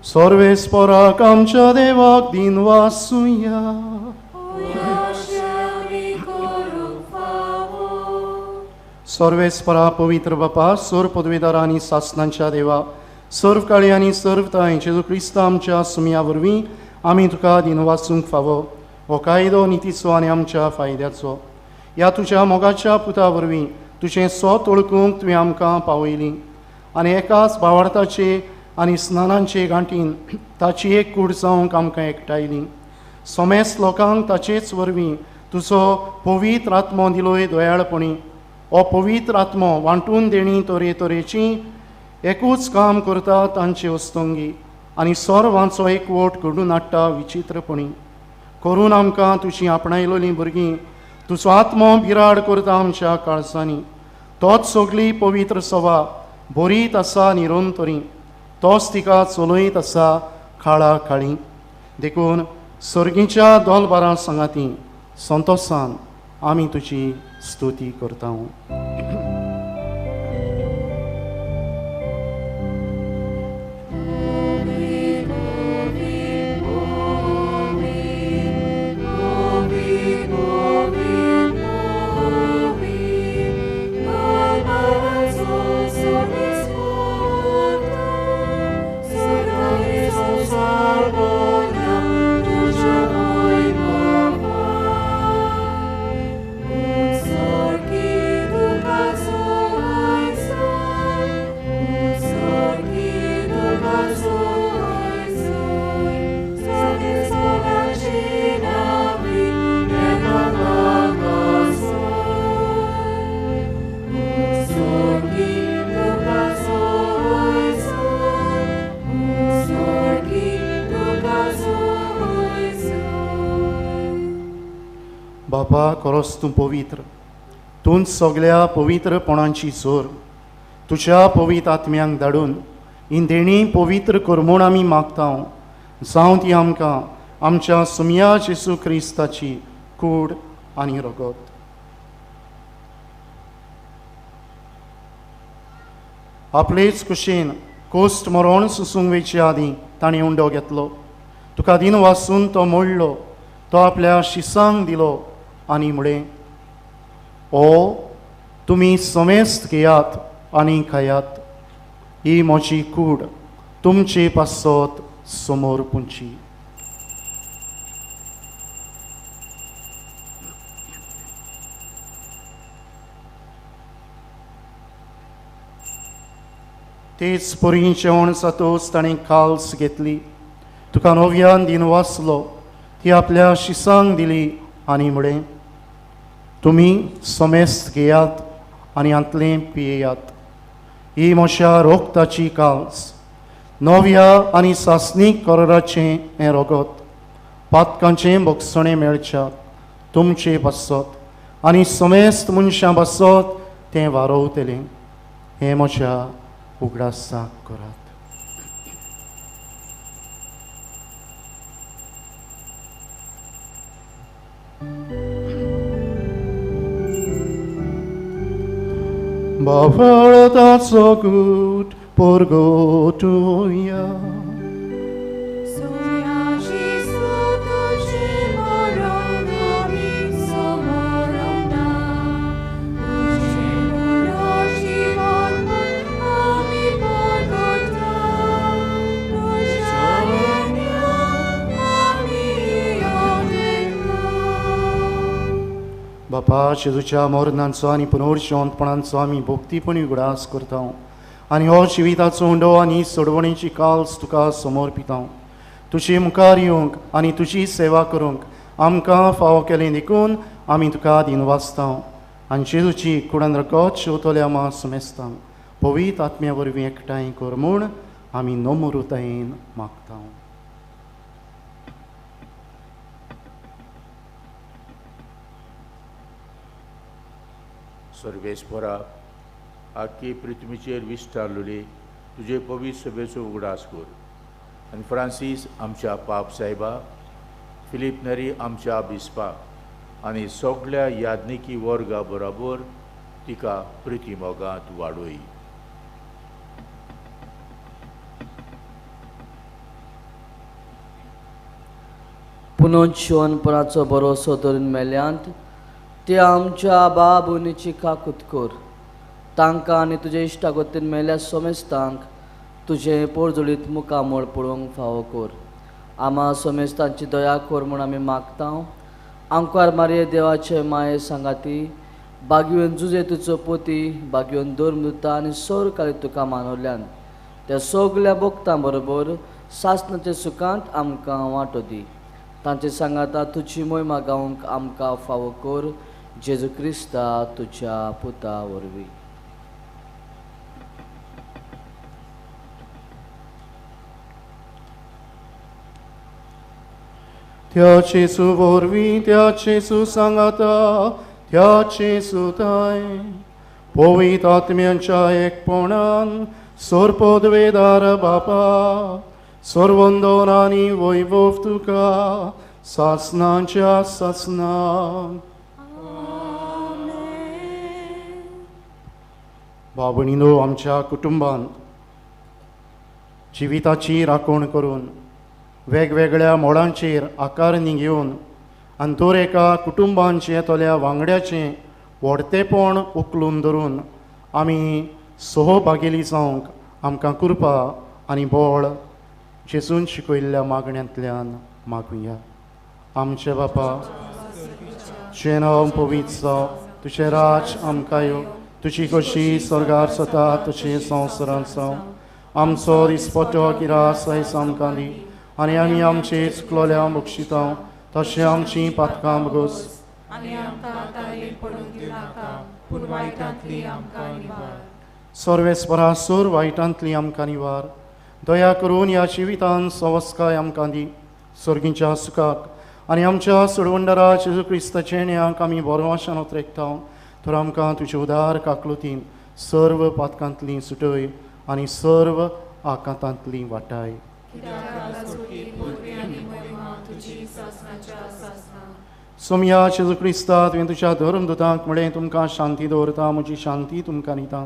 सर्वेस्पोराक आमच्या देवाक दिन वासुया. सर्वेस्परा पवित्र बापा, सर्व पदवेदार आनी सासनांच्या देवा, सर्व काळी आनी सर्व ताय जेजू क्रिस्त आमच्या सुमया वरवीं आमी तुका दिन वाचूंक फावो हो कायदो नितीचो आनी आमच्या फायद्याचो. ह्या तुज्या मोगाच्या पुता वरवीं तुजें स्वत वळखूंक तुवें आमकां पावयली आनी एकाच भावार्थाचे आनी स्नानांचे गांठीन ताची एक कूड जावंक आमकां एकठांयली. समेस्त लोकांक ताचेच वरवीं तुजो पवित्र आत्मो दिलोय दयाळपणी. हो पवित्र आत्मो वांटून देणी तरेतरेची एकूच काम करता तांचे वस्तंगी आनी सर्वांचो एकवट घडून हाडटा विचित्रपणी. करून आमकां तुजी आपणायलोलीं भुरगीं तुजो आत्मो बिराड करता आमच्या काळजांनी. तोच सगळी पवित्र सभा बरीत आसा निरंतरी, तोच तिका चलयत आसा काळा काळी. देखून सर्गीच्या दोलबारां सांगाती संतोसान आमी तुजी स्तुती करता. बापा, खरोच तूं पवित्र, तूं सगळ्या पवित्रपणांची जोर. तुज्या पवित्र आत्म्यांक धाडून ही देणी पवित्र कर म्हूण आमी मागता. जावं ती आमकां आमच्या सुमया जेजू क्रिस्ताची कूड आनी रगत. आपलेच कुशीन कोस्ट मरण सुसूंक वयचे आदीं ताणें उंडो घेतलो. तुका दिन वासून तो मोडलो, तो आपल्या शिसांक दिलो आनी म्हळें, ओ तुमी समेस्त घेयात आनी खायात, ही म्हजी कूड तुमचे पासत समोर पुंची. तेच परी जेवण जातच ताणें काल्स घेतली, तुका नव्यान दिन वाचलो, ती आपल्या शिसांक दिली आनी म्हळें, तुमी समेस्त घेयात आनी हांतलें पियेयात, ही म्हज्या रोगताची काल्स, नव्या आनी सासणीक कराराचें हें रगत, पातकांचें भोगसणें मेळच्या तुमचे पासत आनी समेस्त मनशां पासत तें वारोवतलें. हें म्हज्या उगडासाक करात. बावळताचो गूट परगटुया. बापा, जेजूच्या मरणांचो आनी पुनर्जिवंतपणाचो आमी भक्तीपणी उगडास करता आनी हो जिविताचो उंडो आनी सोडवणेची काल्स तुका समर्पिता. तुजे मुखार येवंक आनी तुजी सेवा करूंक आमकां फावो केलें देखून आमी तुका दिनवासता आनी जेजूची कुडान रगत शेवतल्या मा समेस्तांक पवित्र आत्म्या वरवीं एकठांय कर म्हूण आमी नम्रतायेन मागता. सर्वेस्परा, आख्खी पृथ्वीचेर विस्तारलेली तुजे पवित्र सभेचो उगडास कर आनी फ्रांसीस आमच्या पाप साहेबा, फिलीप नरी आमच्या बिस्पा आनी सगळ्या याज्ञिकी वर्गा बरोबर तिका प्रिती मोगांत वाडोय. पुनोजिवनपणाचो भरोसो धरून मेल्यांत ते आमच्या बाबुनीची काकूत कर. तांकां आनी तुजे इश्टागतीन मेल्या सोमेस्तांक तुजें पोरजोळीत मुखामळ पळोवंक फावो कर. आमा सोमेस्तांची दया कर म्हूण आमी मागता. आंकवार मारये देवाचे माये सांगाती बागयोन जुजे तुजो पोती बागयोन धर्मदूता आनी सरकारी तुका मानवल्यान त्या सगल्या भक्तां बरोबर सासणाच्या सुखांत आमकां वांटो दी. तांचे सांगाता तुजी मोहिमा गावंक आमकां फावो कर, जेजू क्रिस्ता तुज्या पुता वरवीं. त्या जेजू वरवीं, त्या जेजू सांगाता, त्या जेजूताय पवित्र आत्म्यांच्या एकपणान सर्पद्वेदार बापा, सर्वंदन आनी वैभव तुका सासनाच्या सासनाक. बाबणीनो, आमच्या कुटुंबांत जिविताची राखण करून वेगवेगळ्या मोडांचेर आकारणी घेवन आनी दर एका कुटुंबांचें तल्या वांगड्याचें व्हडतेपण उखलून धरून आमी सहभागेली जावंक आमकां कृपा आनी बळ जेजून शिकयल्ल्या मागण्यांतल्यान मागुया. आमचे बापा, तुजें नांव पवित्र जावं, तुजें राज आमकां यो, तुजी खोशी स्वर्गार जाता तशी संवसारांत जावं. आमचो दिसपट्टो किरास आयज आमकां दी आनी आमी आमचे चुकलोल्या बक्षिता तशें आमचीं पातकां भोगस. सर्वेस्परा, सोर वायटांतली आमकां निवार. दया करून ह्या जिवितान सवस्काय आमकां दी. सर्गीच्या सुखाक आनी आमच्या सोडवंडरा जेजू क्रिस्ताचे न्याक आमी बरो आशान उतरेकता. तर आमकां तुजे उदार काकलुतीन सर्व पातकांतली सुटय आनी सर्व आकांतांतली वाटाय. सोमया जेजू क्रिस्ता, तुवें तुज्या धर्मदूतांक म्हळें, तुमकां शांती दवरता, म्हजी शांती तुमकां दिता.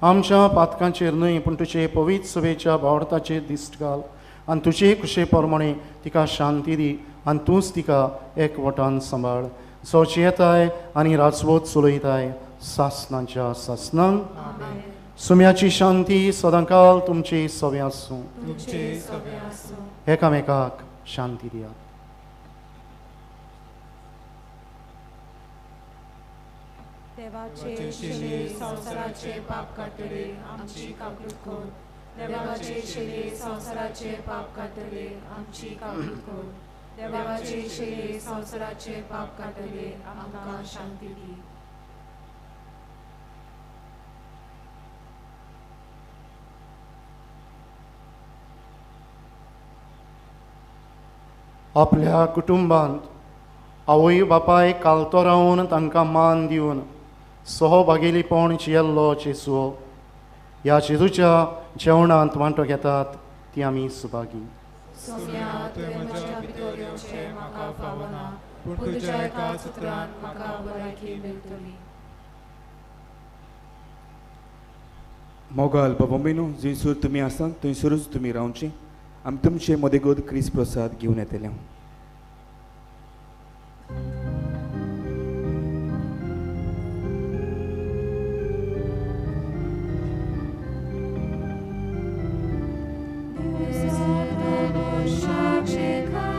आमच्या पातकांचेर न्हय पूण तुजे पवित्र सभेच्या भावार्थाचेर दिश्ट घाल आनी तुजे खुशे प्रमाणे तिका शांती दी आनी तूंच तिका एकवटान सांबाळ, जो जियेताय आनी राजवत चलयताय सासनाच्या सासनांक. सुम्याची शांती सदांकाल तुमची सवे आसूं. एकामेकाक शांती दियात. देवाचे शिले संवसाराचे पाप काडटले आमची काकूत कर. देवाचे शिले संवसाराचे पाप काडटले आमची काकूत कर. देवाचे शिले संवसाराचे पाप काडटले आमकां शांती दी. आपल्या कुटुंबांत आवय बापाय कालतो रावन तांकां मान दिवन सहभागेलीपण जियेल्लो जेजू, ह्या जेजूच्या जेवणांत वांटो घेतात ती आमी सुभागी. मोगाल बाबा मेनू, जंयसर तुमी आसात थंयसरूच तुमी रावची. आमी तुमचे मदेगोद क्रिस्त प्रसाद घेवन येतले. Shachekai,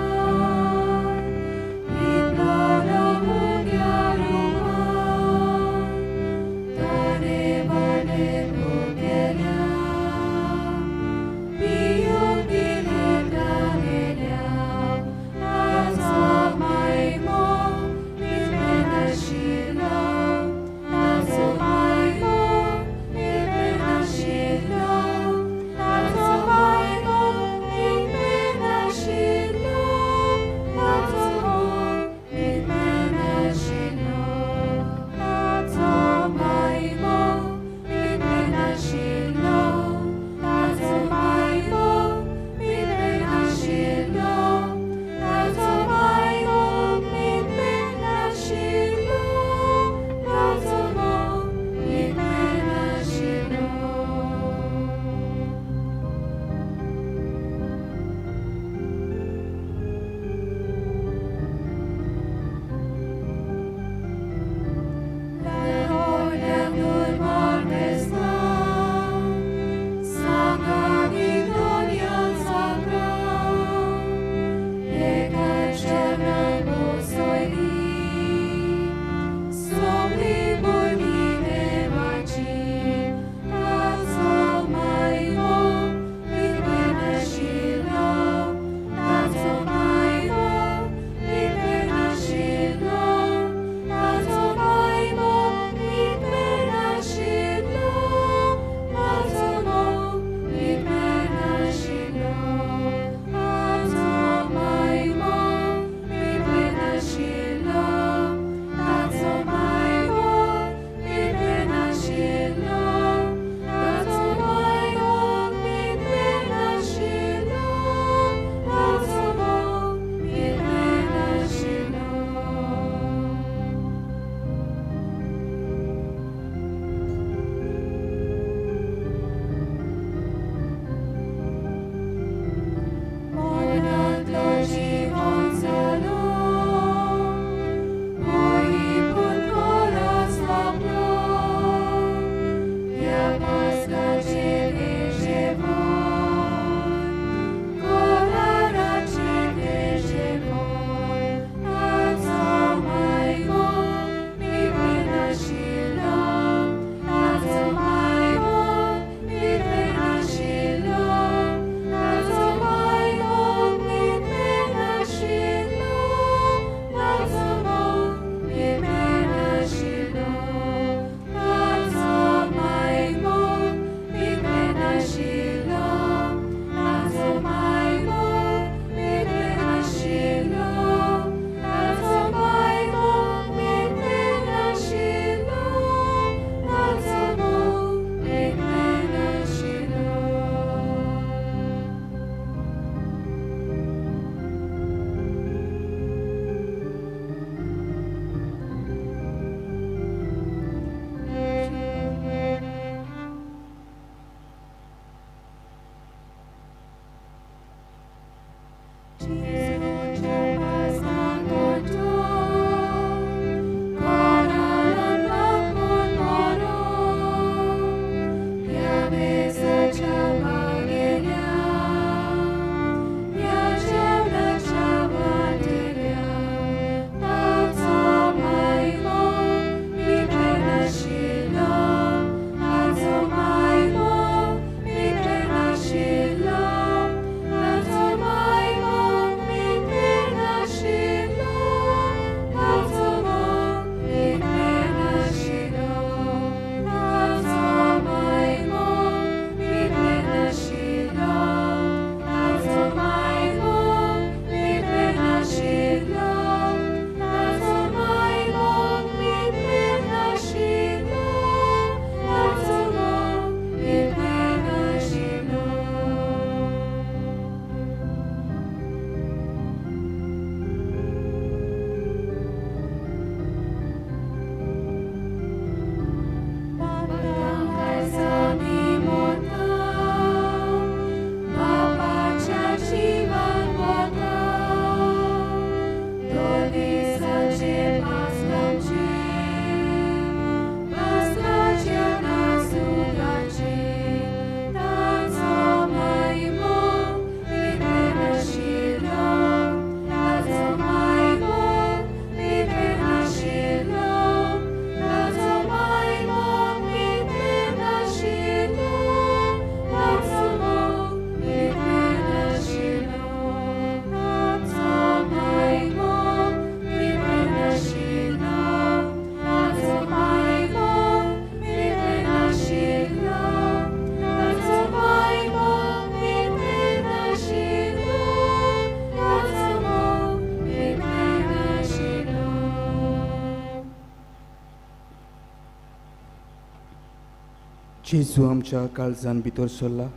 जेजू आमच्या काळजान भितर सरला.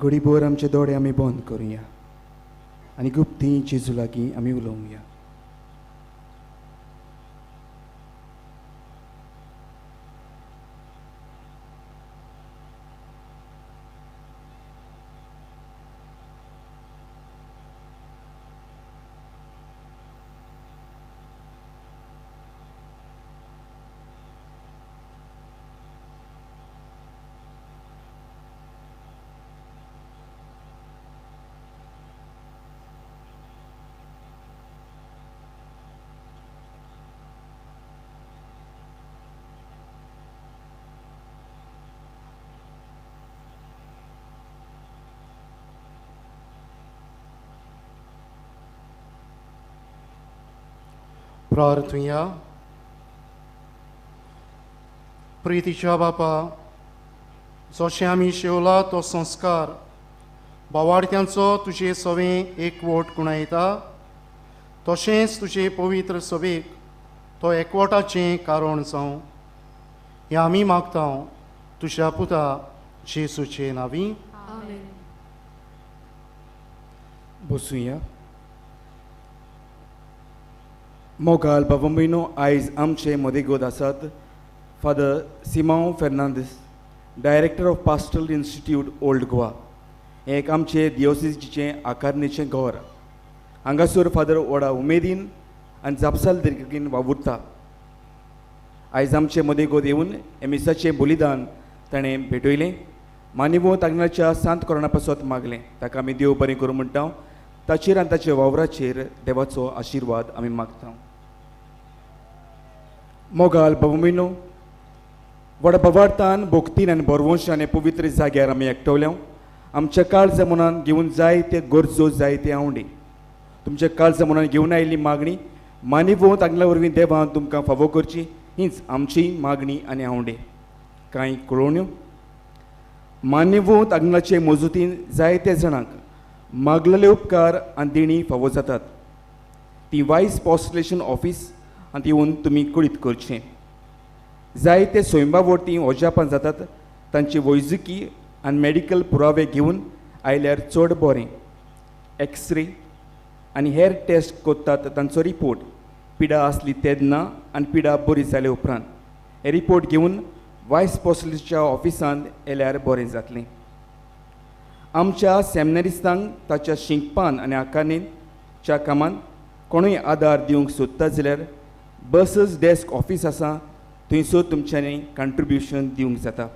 घडीभर आमचे दोळे आमी बंद करुया आनी गुप्ती जेजू लागीं आमी उलोवया. प्रार्थुया. प्रितीच्या बापा, जशें आमी शेवला तो संस्कार बावाडत्यांचो तुजे सवें एकवट कुणायता, तशेंच तुजे पवित्र सभेक तो एकवटाचें कारण जावं हें आमी मागता तुज्या पुता जेजूचे नांवी. बसुया. मोगाल बाबा म्हयनो आयज आमचे मदेगोद आसात Father Simao Fernandes, director of pastoral institute old Goa. हें एक आमचे दियोसिजीचें आकारणेचें घर. हांगासर फादर व्हडा उमेदीन आनी जापसालदारकेन वावुरता. आयज आमचे मदेगोद येवन एमिसाचें बलिदान ताणें भेटयलें. मानिवो तागनाच्या सांत कोरणा पासत मागलें. ताका आमी देव बरें करूं म्हणटा. ताचेर आनी ताच्या वावराचेर देवाचो आशिर्वाद आमी मागता. मोगाल बाबा म्हयनो व्हडा बवार्थान भोक्तीन आनी बरवंशान पवित्र जाग्यार आमी एकटवल्या. आमच्या काळजा मनान घेवन जाय ते गरजो जाय ते आवडी तुमच्या काळजा मनान घेवन आयिल्ली मागणी मानिवो तांगल्या वरवीं देवान तुमकां फावो करची हीच आमची मागणी आनी आवडी. कांय कळोवण्यो मानिवो तांगलाचे मजुतीन जायते जाणांक मागलेले उपकार आनी देणी फावो जातात. ती वायस पॉस्टलेशन ऑफीस आनी येवन तुमी कळीत करचें. जायते स्वयंबा वरती अजापां जातात. तांची वैजकी आनी मेडिकल पुरावे घेवन आयल्यार चड बरें. एक्सरे आनी हेर टेस्ट करतात तांचो रिपोर्ट पिडा आसली तेन्ना आनी पिडा बरी जाले उपरांत हे रिपोर्ट घेवन वायस पोस्टलच्या ऑफिसांत येल्यार बरें जातलें. आमच्या सेमिनारिस्तांक ताच्या शिंकपान आनी आकारणीच्या कामान कोणूय आदार दिवंक सोदता जाल्यार बसस डेस्क ऑफीस आसा, थंयसर तुमच्यांनी कंट्रिब्युशन दिवंक जाता.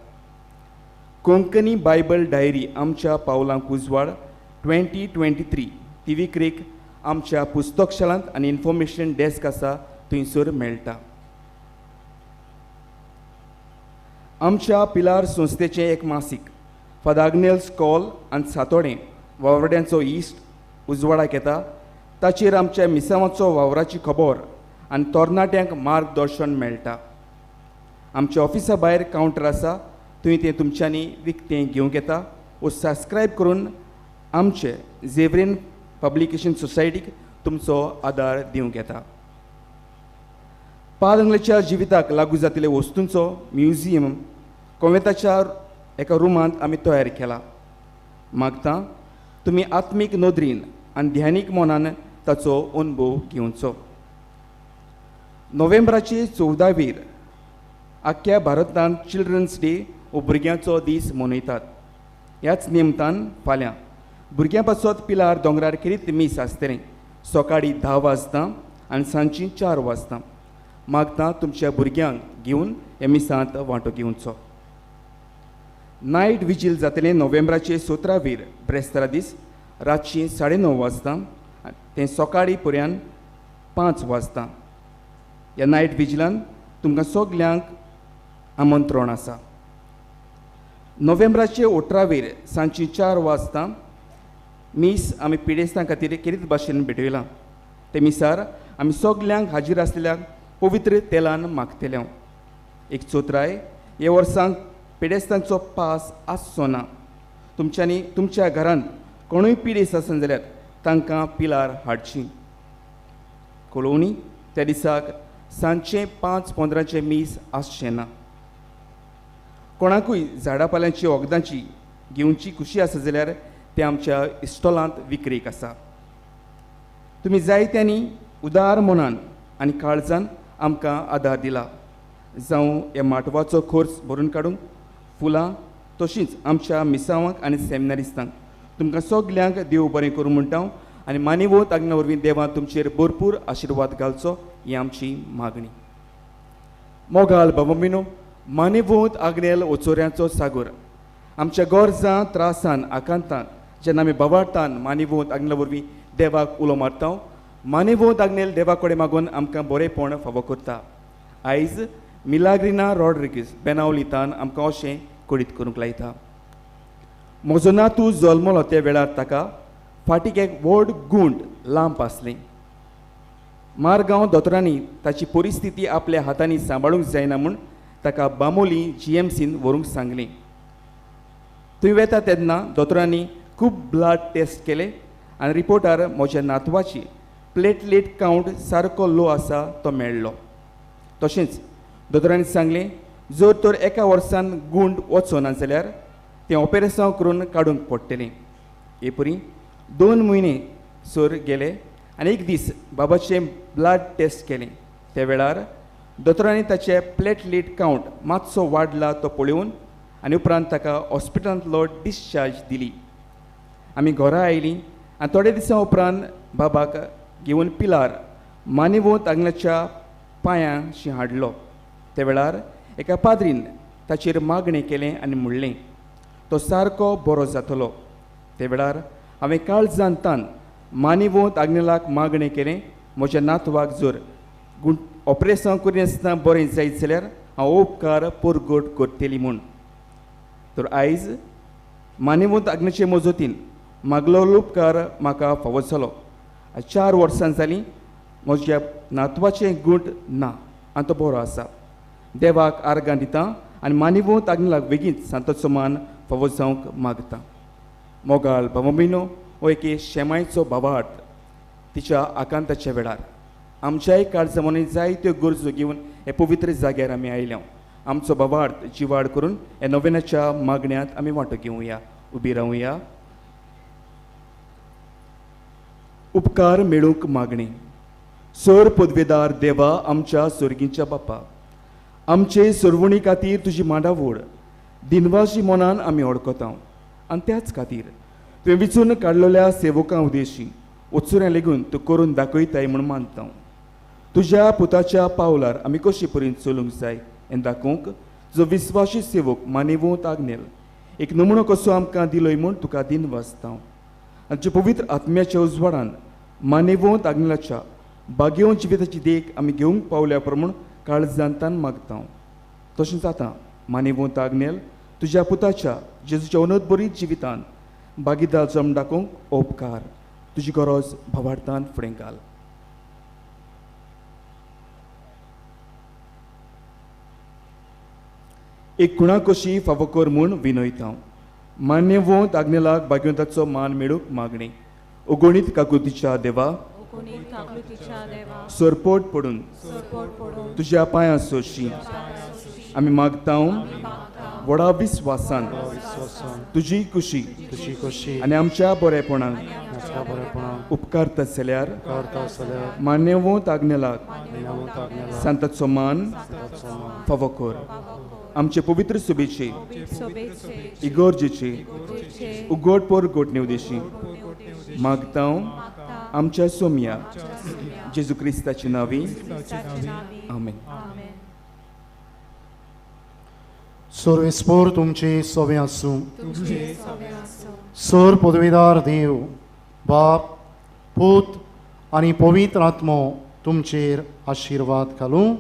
कोंकणी बायबल डायरी आमच्या पावलांक उजवाड 2023 ती विक्रेक आमच्या पुस्तकशालांत आनी इन्फॉर्मेशन डेस्क आसा थंयसर मेळटा. आमच्या पिलार संस्थेचें एक मासीक फादर आग्नेल्स कॉल आनी सातोडें वावराड्यांचो इश्ट उजवाडाक येता. ताचेर आमच्या मिसांवाचो वावराची खबर आनी तरणाट्यांक मार्गदर्शन मेळटा. आमच्या ऑफिसा भायर कावंटर आसा, थंय तें तुमच्यांनी विकतें घेवंक येता वो सबस्क्रायब करून आमचे झेवरीन पब्लिकेशन सोसायटीक तुमचो आदार दिवंक येता. पादंगलेच्या जिविताक लागू जातिल्ल्या वस्तूंचो म्युझियम कोवेंताच्या एका रुमांत आमी तयार केला. मागता तुमी आत्मीक नदरीन आनी ध्यानीक मनान ताचो अनुभव घेवचो. नोव्हेंबराचे 14 आख्ख्या भारतांत चिल्ड्रन्स डे वो भुरग्यांचो दीस मनयतात. ह्याच निमतान फाल्यां भुरग्यां पासत पिलार दोंगरार खेरीत मीस आसतलें सकाळीं 10 वाजता आनी सांजचीं 4 वाजता. मागता तुमच्या भुरग्यांक घेवन ह्या मिसांत वांटो घेवचो. नायट विजील जातलें नोव्हेंबराचे 17 ब्रेस्तारा दीस रातचीं 9:30 वाजता तें सकाळीं पर्यंत 5 वाजता. ह्या नायट विजिलान तुमकां सगल्यांक आमंत्रण आसा. नोव्हेंबराचे 18 सांजचीं 4 वाजता मीस आमी पिडेस्तां खातीर खेरीत भाशेन भेटयलां. ते मिसार आमी सगल्यांक हाजीर आसलेल्या पवित्र तेलान मागतले. एक चोत्राय हे वर्सांक पिडेस्तांचो पास आसचो ना. तुमच्यांनी तुमच्या घरांत कोणूय पिडेस्त आसत जाल्यार तांकां पिलार हाडची. कळोवणी त्या दिसाक सांजचें 5:15 मीस आसचें ना. कोणाकूय झाडां पाल्यांची वखदांची घेवची खुशी आसा जाल्यार तें आमच्या इस्टॉलांत विक्रेक आसा. तुमी जायत्यांनी उदार मनान आनी काळजान आमकां आदार दिला. जावं ह्या माटवाचो खर्च भरून काडूंक फुलां तशींच आमच्या मिसांवांक आनी सेमिनारिस्तांक तुमकां सगल्यांक देव बरें करूं म्हणटा आनी मानिवत आज्ञा वरवीं देवान तुमचेर भरपूर आशिर्वाद घालचो ही आमची मागणी. मोगाल बाबा मानिवत आग्नेल ओचोऱ्यांचो सागोर आमच्या गरजां त्रासान आकांतान जेन्ना आमी बवाळतान मानिवत आग्नेला वरवीं देवाक उलो मारता, मानिवत आग्नेल देवा कडेन मागून आमकां बरेंपण फावो करता. आयज मिलाग्रिना रॉड्रिगीस बेनावलितान आमकां अशें कळीत करूंक लायता. म्हजो नातू जल्मलो त्या वेळार ताका फाटीक एक व्हड गुंड लांब आसलें. मारगांव दोतोरांनी ताची परिस्थिती आपल्या हातांनी सांबाळूंक जायना म्हूण ताका बामोली GMCन व्हरूंक सांगलें. थंय वेता तेन्ना दोतोरांनी खूब ब्लड टेस्ट केले आनी रिपोर्टार म्हज्या नातवाची प्लेटलेट कावंट सारको लो आसा तो मेळ्ळो. तशेंच दोतोरांनी सांगलें जर तर एका वर्सान गुंड वचना जाल्यार तें ऑपरेसांव करून काडूंक पडटलें. हे परी 2 म्हयने सर गेले आनी एक दीस बाबाचें ब्लड टेस्ट केलें. त्या वेळार दोतोरांनी ताचे प्लेटलेट कावंट मातसो वाडला तो पळोवन आनी उपरांत ताका हॉस्पिटलांतलो डिस्चार्ज दिली. आमी घरा आयलीं आनी थोडे दिसां उपरांत बाबाक घेवन पिलार मानिवत आंगणाच्या पांयांशी हाडलो. त्या वेळार एका पाद्रीन ताचेर मागणें केलें आनी म्हणलें तो सारको बरो जातलो. त्या वेळार हांवें काळजान तान मानिवत आग्नेलाक मागणें केलें म्हज्या नातवाक जर ऑपरेसांव करिनासतना बरें जायत जाल्यार हांव उपकार परगट करतली म्हूण. तर आयज मानिवत आग्नेचे मजतीन मागलो उपकार म्हाका फावो जालो. 4 वर्सां जालीं म्हज्या नातवाचें गूट ना आनी तो बरो आसा. देवाक आर्गां दिता आनी मानिवत आग्नेलाक बेगीन सांताचो मान फावो जावंक मागता. मोगाळ बाबा भयणो हो एके शेमायचो भावार्थ तिच्या आकांताच्या वेळार आमच्याय काळजा मनांत जायत्यो गरजो घेवन हे पवित्र जाग्यार आमी आयल्या. आमचो भावार्थ जिवाड करून ह्या नोवेनाच्या मागण्यांत आमी वांटो घेवया. उबी रावया. उपकार मेळूंक मागणी. सर पदवेदार देवा आमच्या सोर्गींच्या बापा, आमचे सरवणी खातीर तुजी मांडावळ दिनवाशी मनान आमी वळखता आनी त्याच खातीर तुवें विचून काडलेल्या सेवकां उदेशी वचुऱ्यां लेगून तूं करून दाखयताय म्हूण मानता. तुज्या पुताच्या पावलार आमी कशी परीन चलूंक जाय हें दाखोवंक तुजो विस्वाशी सेवक मानेवंत आग्नेल एक नमुनो कसो आमकां दिलोय म्हूण तुका दिन वाचता. आमच्या पवित्र आत्म्याच्या उजवाडान मानेवंत आग्नेलाच्या भाग्यवंत जिविताची देख आमी घेवंक पावल्या प्रमाण काळजान तान मागता. तशेंच आतां मानेवंत आग्नेल तुज्या पुताच्या जेजूच्या उन्नत जिवितान भागीदार जम दाखोवंक उपकार तुजी गरज भावार्थान फुडें घाल. एक खुणा कशी फावो कर म्हूण विनयता. मान्यवंत आग्नेलाक भाग्यवंताचो मान मेळूंक मागणी. अगणीत काकुतीच्या देवा सरपोट पडून तुज्या पांयां सोशी आमी मागता व्हडा विस्वासान तुजी कुशी आनी आमच्या बरेपणाक उपकारता जाल्यार मान्यवंत आग्नेलाक सांताचो मान फावो कर. आमचे पवित्र सुबेचे इगोर्जेचे उगड पोर गोटणे उदेशी मागता आमच्या सोमया जेजू क्रिस्ताची नावी आमेन. सर्वेस्पोर तुमचे सोवे आसूं. सर पदवीदार देव बाप पूत आनी पवित्र आत्मो तुमचेर आशिर्वाद घालूं.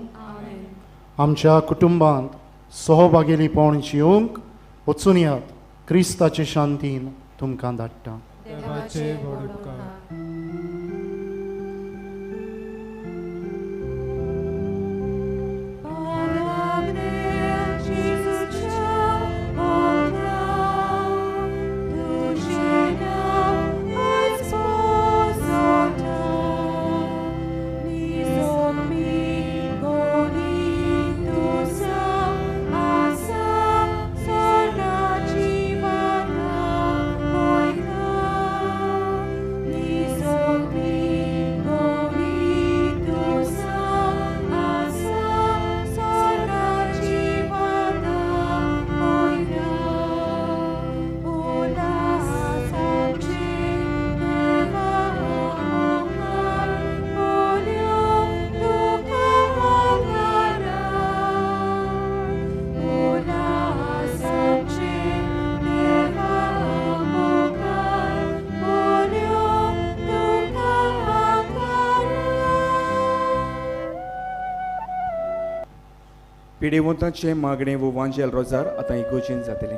आमच्या कुटुंबांत सहभागेलीपण जिवंक वचून यात. क्रिस्ताचे शांतीन तुमकां धाडटा. पिडेवंतांचें मागणें वो वांजेल रोजार आतां इगोजेन जातलें.